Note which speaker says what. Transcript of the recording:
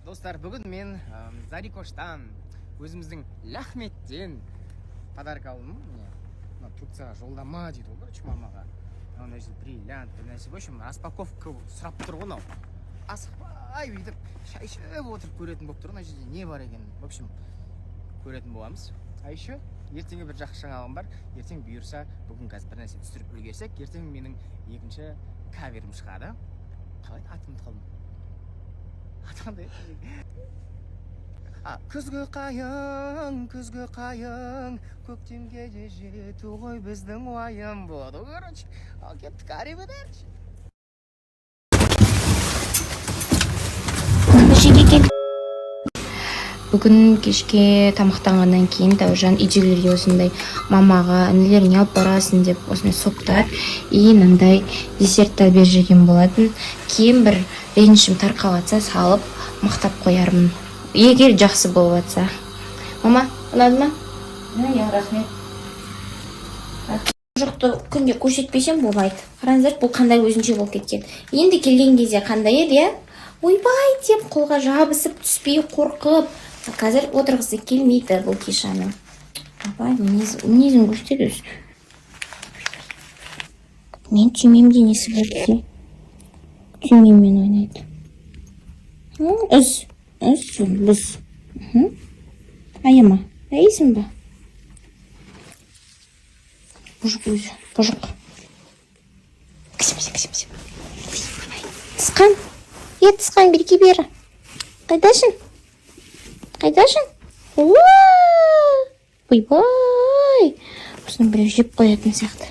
Speaker 1: Достар, бүгін мен Зарикоштан, өзіміздің Лахметтен подарок алдым. Міне, мына Турцияға жолдама дейді ғой, короче, мамаға. Мына жерде бриллиант, бір нәрсе. В общем, распаковка сұрап тұр ғой мынау. Асықпай, бүйтіп шай ішіп отырып көретін болып тұр, мына жерде не бар екенін. В общем, көретін боламыз. А еще ертеңге бір жақсы жаңалығым бар. Ертең, бұйырса, бүгін қазір бір нәрсе түсіріп үлгерсек, ертең менің екінші каверім шығады. Қалай аты, ұмытып қалдым. Аты қандай еді? А, «Күзгі қайың, күзгі қайың, көктемге де жету ғой біздің уайым» болады ғой, короче. Ал кеттік, ариведерчи.
Speaker 2: Көшеге кел. Бүгін кешке тамақтанғаннан кейін Тәуіржан үйдегілерге осындай, мамаға, інілеріңе алып барасың деп, осындай соктар и мынандай десерттер беріп жеген болатын. Кейін бір ренішім тарқап жатса, салып мақтап қоярмын, егер жақсы болып жатса. Мама, ұнады ма?
Speaker 3: Иә, рахмет.
Speaker 2: Жоқты күнде көрсетпесем болмайды. Қараңыздар, бұл қандай өзінше болып кеткен. Енді келген кезде қандай еді, иә, ойбай деп қолға жабысып, түспей қорқып. А қазір отырғысы келмейді бұл Кишаны. Апай, мінезін көрсетеді өзі. Мен түймемде несі бар десе, түймеммен ойнайды. Үз, үз, бұз. Аяма, аяйсың ба? Бұжық өзі, бұжық. Кісімсе, кісімсе. Тысқан. Е, тысқан, берге, бері. Қайдасың? Қайдасың? Уа! Ойбай! Осыны біреу жеп қоятын сияқты.